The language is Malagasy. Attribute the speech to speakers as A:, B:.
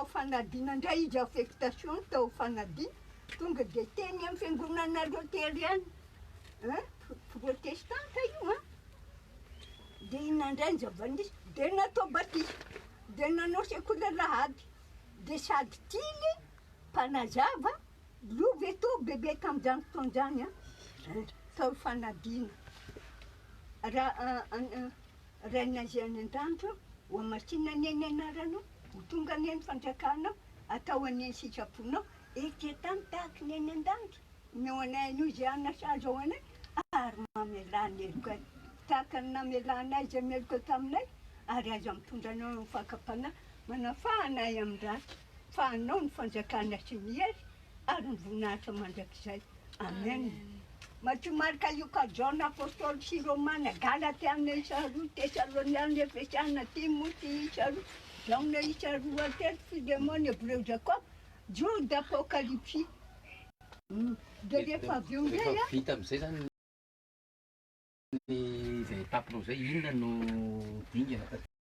A: Tao Fanadina indray izy affectation tao Fanadina, tonga dia teny amin'ny fiangonana loteriana, hein, protestanta io an, dia inona indray ny zava-nisy, dia natao batisa, dia nanao sekoly alahady, dia sady tily, mpanazava, lova eto bebe tamin'izany fotoana izany an, tao Fanadina, raha Rainay izay any an-danitra, hohamasinina anie ny anaranao, ho tonga anie ny fanjakanao, atao anie ny sitraponao, ety an-tany tahaka ny any an-danitra. Omeo anay anio izay hanina sahaza ho anay, ary mamelà ny helokay, tahaka ny namelanay izay meloka taminay, ary aza mitondra anao amin'ny fakam-panahy, manafaha anay amin'ny ratsy, fa anao ny fanjakana sy ny hery ary ny voninahitra mandrakizay. Amen. Matio, Marka, Lioka, Jaona, Apostoly sy Romana, Galatiana isa roa, Tesaloniana, Efesiana, Timoty isa roa, Jaona isa roa ary telo, Filemona, Hebreo, Jakoba, Joda, Apokalypsy. Dia rehefa avy eo indray
B: Rehefa vita amin'izay zany ny izay étape-nao izay, inona no dingana taty?